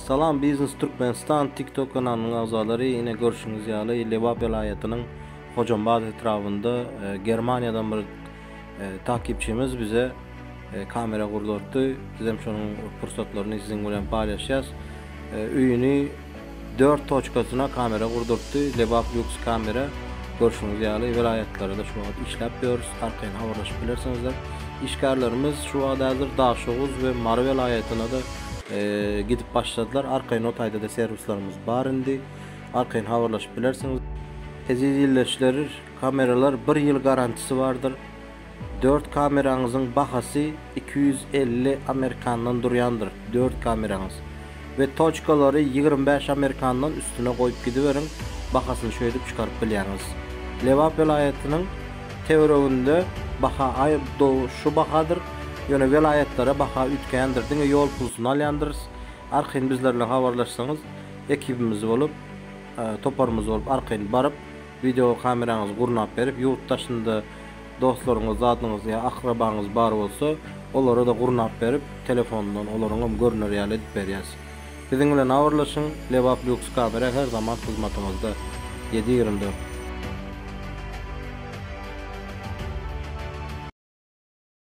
Salam Biznes Türkmenistan TikTok kanalynyň agzalary ine görşüňiz ýaly Lebap welaýatynyň Hojambaz etrabynda Germaniýadan bir takipçimiz bize kamera gurdartdy. Bizem şonuň pursatlaryny siziň bilen paýlaşýas. Öýüni 4 toçkasyna kamera gurdurtdy. Lebap Lux kamera görşüňiz ýaly welaýatlarda şu wagt işläp ýörüs. Arkaýyn habarlaşyp bilersiňizler. Işgärlerimiz şu wagt häzir Daşoguz we Mary welaýatyna-da gidip başladylar. Arkaýyn o taýda-da serwislerimiz bar indi. Arkaýyn habarlaşyp bilersiňiz. Eziz ildeşler, kameralar bir ýyl garantisi bardyr. Dört kameraňyzyň bahasy 250 amerikandan durýandyr. Dört kameraňyz. We toçkalary 25 amerikandan üstüne goýup gidiberiň, bahasyny şeýdip çykaryp bilýäňiz. Lebap welaýatynyň töwereginde baha aý şu bahadyr. Ýöne welaýatlara baha üýtgändir. Diňe ýol pulsuny alýandyrys. Arkaýyn bizler bilen habarlaşsaňyz, ekibimiz bolup, toparymyz bolup arkaýyn baryp, wideo kameraňyzy gurnap berip, ýurt daşynda dostlaryňyz, zadyňyz ýa akrabaňyz bar bolsa, olara-da gurnap berip, telefondan olaryňam görner ýaly edip berýäs. Biziň bilen habarlaşyň, Lebap Lýuks kamera her zaman hyzmatyňyzda. 7 24.